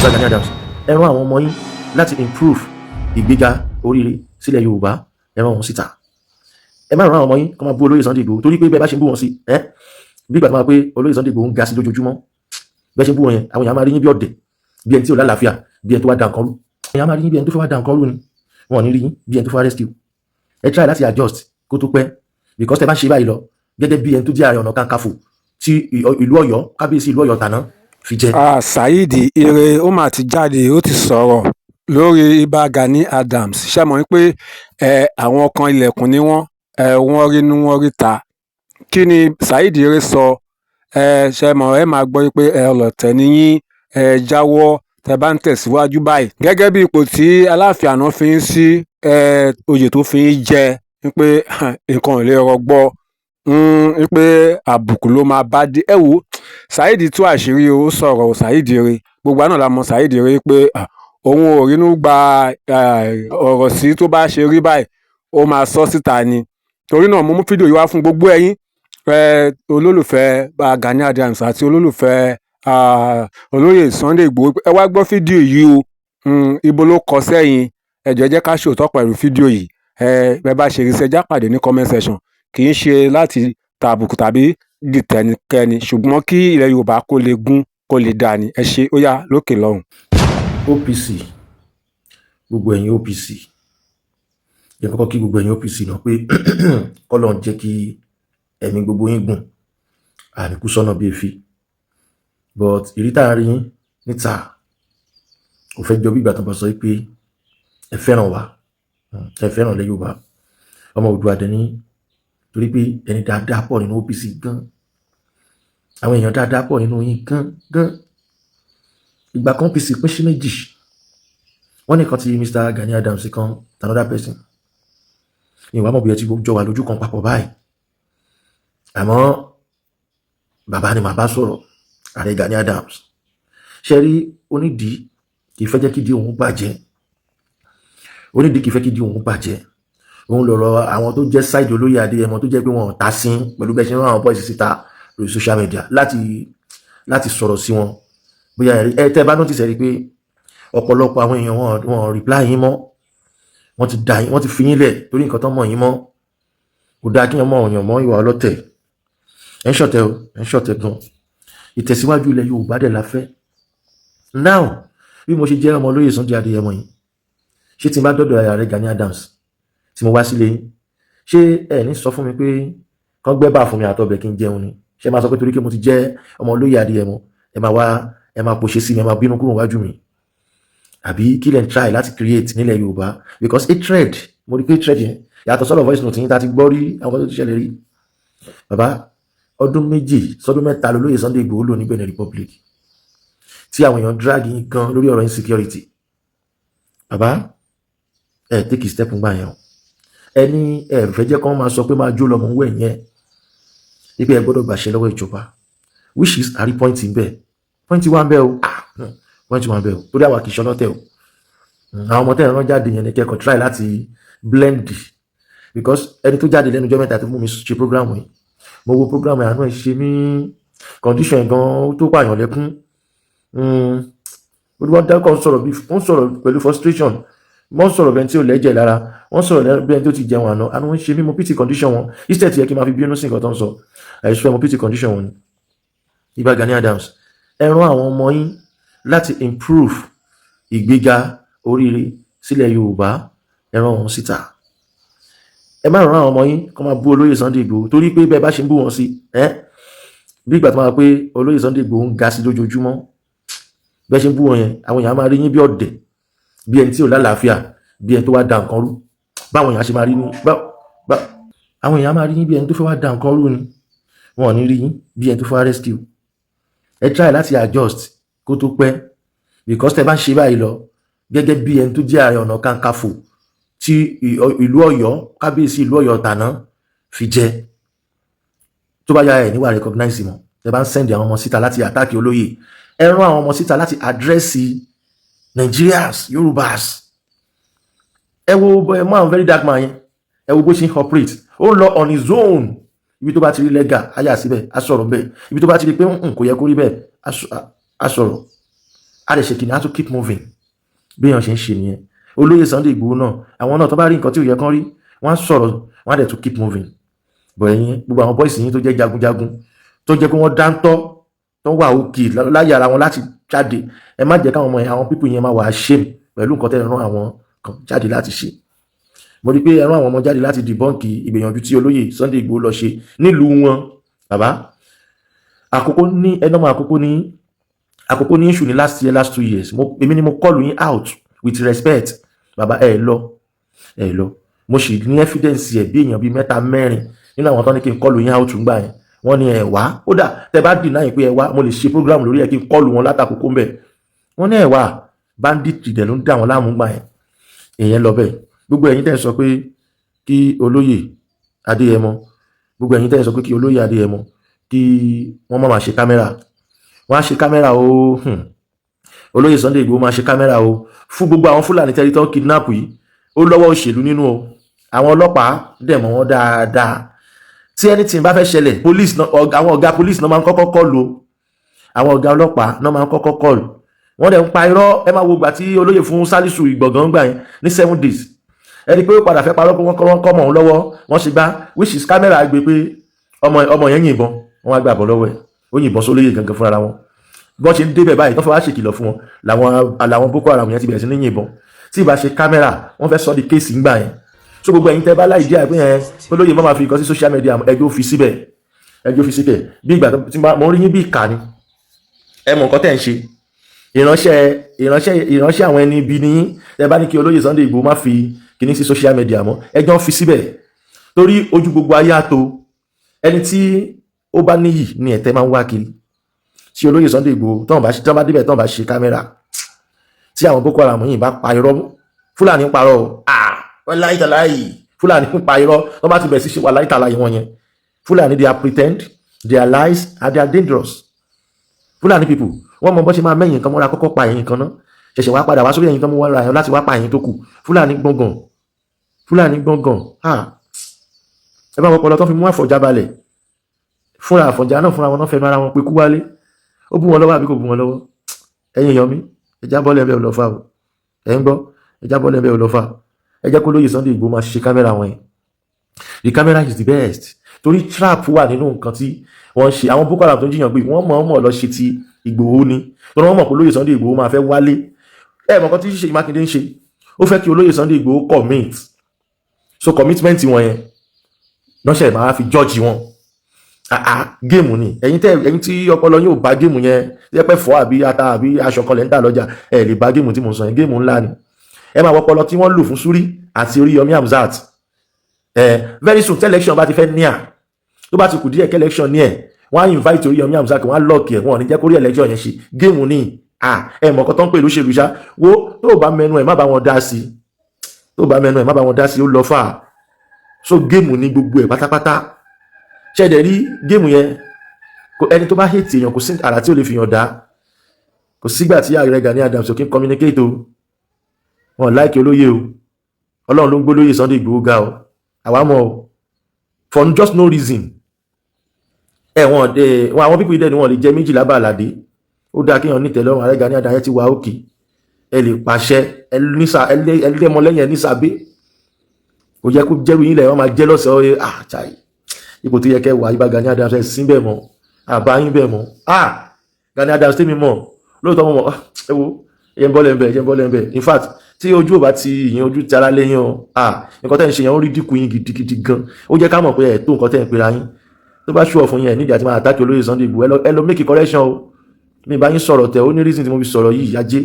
Ìbà Gani Adams, ẹ rán àwọn ọmọ yín láti improve ìgbéga oríire sílẹ̀ Yorùbá. Ẹ rán wọn síta. Ẹ má rán àwọn ọmọ yín kó máa bú olóyè Sunday Igboho, torí pé bẹ́ẹ̀ bá ṣe ń bú wọn sí ẹ, bí ìgbà tó máa pé olóyè Sunday Igboho ń ga sí lójoojúmọ́, bẹ́ẹ̀ ṣe ń bú wọn yẹn, àwọn èèyàn máa rí yín bí ọ̀dẹ̀, bí ẹni tí ò lálàáfíà, bí ẹni tó wá da nǹkan rú. Àwọn èèyàn máa rí yín bí ẹni tó fẹ́ wá da nǹkan rú ni. Wọn ò ní rí yín bí ẹni tó fẹ́ wá rescue. Ẹ try láti adjust kó tó pẹ́, because tẹ bá ń ṣe báyìí lọ, gẹ́gẹ́ bí ẹni tó jẹ́ Ààrẹ Ọ̀nà Kakanfò tí ìlú Ọ̀yọ́, kábíyèsí ìlú Ọ̀yọ́ tàná fi jẹ. Ah, Saheed Ire, ó mà ti jáde, ó ti sọ̀rọ̀ lórí Ìbà Gani Adams. Ṣe mọ̀ pé ẹ àwọn kan ilẹ̀kùn ni wọ́n, ẹ wọ́n rínú, wọ́n ríta. Kí ni Saheed Ire sọ? Ẹ ṣe mọ̀, ẹ máa gbọ́ pé ẹ ọlọ̀tẹ̀ ni yín, ẹ jáwọ́. Tẹ bá ń tẹ̀síwájú báyìí gẹ́gẹ́ bí ipò tí Aláàfin àná fi ń sí ẹ, oyè tó fi ń jẹ, pé nǹkan ò lè rọgbọ, pé àbùkù ló máa bá dé. Ẹ wò ó, Saheed tú àṣírí o, ó sọ̀rọ̀ o. Saheed Ire, gbogbo àná la mọ̀ Saheed Ire pé òun ò rínú gba ọ̀rọ̀ sí. Tó bá ṣe rí báyìí, ó máa sọ síta ni. Torí náà, mo mú fídíò yìí wá fún gbogbo ẹ̀yin olólùfẹ́ Gani Adams àti olólùfẹ́ olóyè Sunday Igboho. Ẹ wá gbọ́ fídíò yìí o. Ibo ló kọ sẹ́yìn? Ẹ jọ̀ọ́, ẹ jẹ́ ká ṣòótọ́ pẹ̀lú fídíò yìí. Ẹ bẹ́ bá ṣe rí sí, ẹ já pàdé ní comment section. Kì í ṣe láti tàbùkù tàbí dìtẹ̀nikẹ́ni, ṣùgbọ́n kí ilẹ̀ Yorùbá kó lè gún, kó lè dáa ni. Ẹ ṣe, ó yá, lókè lọ́hùn. OPC, gbogbo ẹ̀yin OPC, yẹ kọ́kọ́ kí gbogbo ẹ̀yin OPC náà pé kọ́lọ̀ ń jẹ́ kí ẹ̀mí gbogbo yín gùn, àníkú sọ́nà bíi efi. But ìrí tá à ń rí yín níta kò fẹ́ jọ bí ìgbà tó bá sọ pé ẹ fẹ́ràn wa, ẹ fẹ́ràn ilẹ̀ Yorùbá, ọmọ Oòduà dẹ̀ ní, torí pé ẹni dáadáa pọ̀ nínú OPC gan, àwọn èèyàn dáadáa pọ̀ nínú yín gan gan. Ìgbà kan, OPC pín sí méjì. Wọ́n ní kan ti Mr. Gani Adams, kan another person. Ìwà mọ̀ bí ẹ ti jọ wà lójú kan papọ̀ báyìí. Àmọ́ bàbá ni màá bá sọ̀rọ̀, ààrẹ Gani Adams. Ṣe rí, onídìí kì í fẹ́ jẹ́ kí di òun bàjẹ́, onídìí kì í fẹ́ kí di òun bàjẹ́. Òun lọ̀rọ̀ àwọn tó jẹ́ side olóyè Adéyẹmọ, tó jẹ́ pé wọn ò ta sí pẹ̀lú bẹ́ẹ̀ ṣe ń rán àwọn boys síta lórí social media láti sọ̀rọ̀ sí wọn. Bóyá ẹ tẹ́ bá notice, ẹ rí pé ọ̀pọ̀lọpọ̀ àwọn èèyàn wọn reply yín mọ́. Wọ́n ti dà yín, wọ́n ti fi yín lẹ̀, torí nǹkan tó mọ̀ yín mọ́. Kò dáa kí wọ́n mọ̀ ọ̀yàn mọ́ ìwà ọlọ́tẹ̀. Ẹ̀ ń ṣọ̀tẹ̀ o, ẹ̀ ń ṣọ̀tẹ̀ gan. Ìtẹ̀síwájú ilẹ̀ Yorùbá dẹ̀ la fẹ́. Now, bí mo ṣe jẹ́ ọmọ olóyè Sunday Adéyẹmọ yìí, ṣé tí n bá dọ́dọ̀ ààrẹ Gani Adams, tí mo wá sílé yín, ṣé ẹ ní sọ fún mi pé kán gbẹ́ bà fún mi àtọbẹ̀ kí n jẹun ni? Ṣé máa sọ pé torí pé mo ti jẹ́ ọmọ olóyè Adéyẹmọ, ẹ máa wá, ẹ máa pòṣe sí mi, ẹ máa bínú kúrò wájú mi, àbí kí lẹ̀ ń try láti create nílẹ̀ Yorùbá? Because hatred, mo rí pé hatred yẹn yàtọ̀ sọ́dọ̀ voice note yín tá a ti gbọ́ rí, àwọn kan tó ti ṣẹlẹ̀ rí. Bàbá, ọdún 2 sọdún 3 lolóyè Sunday Igboho lò ní Benin Republic, tí àwọn èèyàn drag yín gan lórí ọ̀rọ̀ insecurity. Bàbá, ẹ take a step ńgbà yẹn o. Ẹ ní ẹ fẹ́ jẹ́ kí wọ́n máa sọ pé máa jó lọ́mọ owó ẹ̀ yẹn, wípé ẹ gbọ́dọ̀ gbàṣẹ lọ́wọ́ ìjọba, which is àrí point ń bẹ, point wà ń bẹ o, point wà ń bẹ o, torí àwa kì í ṣọlọ́tẹ̀ o. Àwọn ọmọ tẹ́ ẹ̀ rán jáde yẹn ni kẹ́kọ̀ọ́ try láti blend, because ẹni tó jáde lẹ́nu ọjọ́ mẹ́ta tó mú mi ṣe program yìí, mo wo program yìí, àánú ẹ̀ ṣe mí. Condition ẹ̀ gan tó pààyàn lẹ́kún. Olúwa dákọ̀ ń sọ̀rọ̀ bí wọ́n sọ̀rọ̀ pẹ̀lú frustration, wọ́n sọ̀rọ̀ bẹ́ẹ̀ tí ò lẹ́jẹ̀ lára, wọ́n sọ̀rọ̀ bí ẹni tó ti jẹun àná. Àánú wọn ṣe mí, mo pity condition wọn. Instead yẹ kí n máa fi bínú sí nǹkan tó ń sọ, àìsàn, mo pity condition wọn ni. Ìbà Gani Adams, ẹ rán àwọn ọmọ yín láti improve ìgbéga oríire sílẹ̀ Yorùbá. Ẹ rán wọn síta. Ẹ má rán àwọn ọmọ yín kó máa bú olóyè Sunday Igboho, torí pé bẹ́ẹ̀ bá ṣe ń bú wọn sí ẹ, bí ìgbà tó máa pé olóyè Sunday Igboho ń ga sí lójoojúmọ́, bẹ́ẹ̀ ṣe ń bú wọn yẹn, àwọn èèyàn máa rí yín bí ọ̀dẹ̀, bí ẹni tí ò lálàáfíà, bí ẹni tó wá da nǹkan rú. Báwọn èèyàn ṣe máa rí ní àwọn èèyàn máa rí yín bí ẹni tó fẹ́ wá da nǹkan rú ni. Wọn ò ní rí yín bí ẹni tó fẹ́ wá rescue. Ẹ try láti adjust kó tó pẹ́, because tẹ bá ń ṣe báyìí lọ, gẹ́gẹ́ bí ẹni tó jẹ́ Ààrẹ Ọ̀nà Kakanfò tí ìlú Ọ̀yọ́, kábíyèsí ìlú Ọ̀yọ́ tàná fi jẹ, tó bá yá, ẹ níwà recognize mọ́. Tẹ bá ń send àwọn ọmọ síta láti attack olóyè, ẹ rán àwọn ọmọ síta láti address Nigerians, Yorùbás. Ẹ wo ẹ mọ àwọn Very Dark Man yẹn, ẹ wo bó ṣe ń operate. Ó ń lọ on his own. Ibi tó bá ti rí lẹ́gà, á yà síbẹ̀, á sọ̀rọ̀ bẹ́ẹ̀. Ibi tó bá ti rí pé n kò yẹ kó rí bẹ́ẹ̀, á sọ̀rọ̀. Á lè ṣe kìnìún, á tún keep moving. Bí èèyàn ṣe ń ṣe nìyẹn. Olóyè Sunday Igboho náà, àwọn náà, tó bá rí nǹkan tí ò yẹ kán rí, wọ́n á sọ̀rọ̀, wọ́n á dẹ̀ tún keep moving. Bọ̀ ẹ̀yin, gbogbo àwọn boys yín tó jẹ́ jagunjagun, tó jẹ́ pé wọ́n dáńtọ́, tó wà òkè láyé ara wọn láti jáde, ẹ má jẹ́ káwọn ọmọ yẹn, àwọn people yẹn máa wà shame pẹ̀lú nǹkan tẹ́ ẹ rán àwọn kan jáde láti ṣe. Mo rí i pé ẹ rán àwọn ọmọ jáde láti debunk ìgbìyànjú tí olóyè Sunday Igboho lọ ṣe nílùú wọn. Bàbá àkókò ní ẹnọmọ, àkókò ní, àkókò ní issue ní last year, last 2 years. Mo, èmi ni mo call yín out with respect. Bàbá, ẹ lọ, ẹ lọ. Mo sì ní evidence ẹ, bí èèyàn bíi mẹ́ta mẹ́rin nínú àwọn tó ní kí n call yín out ńgbà yẹn, wọ́n ní ẹ wá. Kódà tẹ bá deny pé ẹ wá, mo lè ṣe program lórí ẹ kí n call wọn látàkókò ńbẹ. Wọ́n ní ẹ wá. Bandit dẹ̀ ló ń dà wọ́n láàmú gbà yẹn. Èèyàn lọ bẹ́ẹ̀. Gbogbo ẹ̀yin tẹ́ ń sọ pé kí olóyè Adéyẹmọ, gbogbo ẹ̀yin tẹ́ ń sọ pé kí olóyè Adéyẹmọ, kí wọ́n má máa ṣe camera, wọ́n á ṣe camera o. Olóyè Sunday Igboho máa ṣe camera o fún gbogbo àwọn Fúlàní tẹ́lí tó ń kidnap yìí. Ó lọ́wọ́ òṣèlú nínú o. Àwọn ọlọ́pàá dẹ̀ mọ̀ wọ́n dáadáa. Tí anything bá fẹ́ ṣẹlẹ̀, police, àwọn ọ̀gá police náà máa ń kọ́kọ́ call o. Àwọn ọ̀gá ọlọ́pàá náà máa ń kọ́kọ́ call. Wọ́n dẹ̀ ń pa irọ́. Ẹ máa wo gbà tí olóyè fún Sálísù Ìgbọ̀ngàn gbà yẹn ní 7 days, ẹni pé ó padà fẹ́ parọ́ pé wọ́n kọ́ mọ̀ òun lọ́wọ́, wọ́n ṣe gbá, which is camera gbé pé ọmọ yẹn yìnbọn, wọ́n wá gbà bọ́ lọ́wọ́ ẹ̀, ó yìnbọn sólóyè gangan fúnra wọn. Bí wọ́n ṣe ń débẹ̀ báyìí, tó fẹ́ wá ṣèkìlọ̀ fún wọn, làwọn Boko Haram yẹn ti bẹ̀rẹ̀ sí ní yìnbọn. Tí ìbá ṣe camera, wọ́n fẹ́ sọ di case ńgbà yẹn. So gbogbo ẹ̀yin tẹ́ bá láì díẹ̀ pé yẹn olóyè má máa fi nǹkan sí social media, ẹjọ́ fi síbẹ̀, ẹjọ́ fi síbẹ̀. Bí ìgbà tí mo rí yín bí ìkà ni, ẹ mọ̀ nǹkan tẹ́ ń ṣe. Ìránṣẹ́ àwọn ẹni ibi ni yín. Tẹ́ bá ní kí olóyè Sunday Igboho má fi kíní sí social media mọ́, ẹjọ́ fi síbẹ̀, torí ojú gbogbo ayé àtò. Ẹni tí ó bá níyì ni ẹ̀tẹ́ máa ń wá kiri. Tí olóyè Sunday Igboho tọ́wọ́n bá débẹ̀, tọ́wọ́n bá ṣe camera, tí àwọn Boko Haram yìí bá pa irọ́, Fúlàní ń parọ́ o. Ah, wàláhì tàláhì, Fúlàní ń pa irọ́. Wọ́n bá ti bẹ̀rẹ̀ sí ṣe wàláhì tàláhì wọn yẹn, Fúlàní, they are pretend, their lies and they are dangerous. Fúlàní people, wọ́n mọ bó ṣe máa mẹ́yìn kan mọ́ra, kọ́kọ́ pa ẹ̀yìn kan náà, ṣẹ̀ṣẹ̀ wá padà wá sórí ẹ̀yìn tán mú wọ́n ra ẹ̀yàn láti wá pa ẹ̀yìn tó kù. Fúlàní gbọ̀ngàn, Fúlàní gbọ̀ngàn. Ah, ẹ bá wọn pọlọ tó fi mú Àfọ̀njá balẹ̀ fúnra Àfọ̀njá náà, fúnra wọn náà fẹnu ara wọn pé kú wálé. Ó bú wọn lọ́wọ́ àbí kò bú wọn lọ́wọ́? Ẹ̀yin èèyàn mi, ẹja bọ́lẹ̀ ẹ̀bẹ̀ ò lọ fà o. Ẹ̀ ń gbọ́, ẹja bọ́lẹ̀ ẹ̀bẹ̀ ò lọ fà. Ẹ jẹ́ kó lóye Sunday Igboho máa ṣe camera wọn yẹn. The camera is the best, torí trap wà nínú nǹkan tí wọ́n ṣe. Àwọn Boko Haram tó ń jiyàn gbé, wọ́n mọ̀ ọ́n mọ̀ lọ ṣe ti Ìgbòho ni, torí wọ́n mọ̀ pé olóyè Sunday Igboho máa fẹ́ wálé. Ẹ mọ̀ nǹkan tí Ṣèyí Mákindé ń ṣe, ó fẹ́ kí olóyè Sunday Igboho commit. So commitment wọn yẹn lọ́sẹ̀ máa fi judge wọn. Àá, game ni. Ẹ̀yin tẹ́ ẹ̀yin tí ọpọlọ yóò bá game yẹn, tí ẹ pẹ́ fọ́ àbí ata àbí aṣọ kan lẹ́ ń tà lọ́jà, ẹ lè bá game tí mo sọ yẹn. Game ńlá ni. Ẹ máa wọpọlọ tí wọ́n lò fún Súrí àti Oríyọmí Hamzat. Ẹ very soon, tí election bá ti fẹ́ níà, tó bá ti kù díẹ̀ kí election ní ẹ̀, wọ́n á invite Oríyọmí Hamzat, wọ́n á lock ẹ̀, wọ́n ò ní jẹ́ kó rí election yẹn ṣe. Game ni. À, ẹ mọ̀ nǹkan tó ń pè lóṣèlú ṣá. Wo, tó o bá mẹnu ẹ̀, má bá wọn dá sí. Tó o bá mẹnu ẹ̀, má bá wọn dá sí. Ó lọ fà. So game ni gbogbo ẹ̀ pátápátá. Ṣẹ̀dẹ̀ rí game yẹn, ẹni tó bá hate èèyàn, kò sí àrà tí ò lè fi hàn dá. Kò sígbà tí ààrẹ Gani Adams ò kí ń communicate o. Wọn like olóyè o. Ọlọ́run ló ń gbólóyè Sunday Igboho ga o. Àwa mọ̀ o, for just no reason. Ẹ wọn ẹ wọn, àwọn people dẹ̀ ni wọn lè jẹ méjìlá bá àlàdé. Ó dáa kéèyàn ní ìtẹ́lọ́rùn. Ààrẹ Gani Adams ti wà òkè. Ẹ lè pàṣẹ, ẹ nísà, ẹ lẹ́mọ lẹ́yìn, ẹ nísàbẹ́. Kò yẹ kó jẹ́rú yín lẹ̀, wọ́n máa jẹ́ lọ́sẹ̀ ọ́. Ah chai, ipò tó yẹ kẹ́ wà, Ìbà Gani Adams, ẹ sí bẹ́ẹ̀ mọ́, àbá yín bẹ́ẹ̀ mọ́. Ah, Gani Adams tèmi mọ̀ lóòótọ́ mọ̀. Ẹ wo, ẹ ń bọ́ lẹ́ńbẹ̀, ẹ ń bọ́ lẹ́ńbẹ̀. In fact, tí ojú ò bá ti ìyẹn, ojú ti ara lẹ́yìn o. Ah, nǹkan tẹ́ ń ṣe yẹn, ó rí dínkù yín gidigidi gan. Ó jẹ́ ká mọ̀ pé ẹ̀ tó nǹkan tẹ́ ń pera yín. Tó bá ṣùọ̀ fún yín, ẹ̀ nídìí àti máa attack olóyè Sunday Igboho. Ẹ lọ make correction o. Mi bá yín sọ̀rọ̀ tẹ̀, ó ní reason tí mo fi sọ̀rọ̀ yìí. Ajé.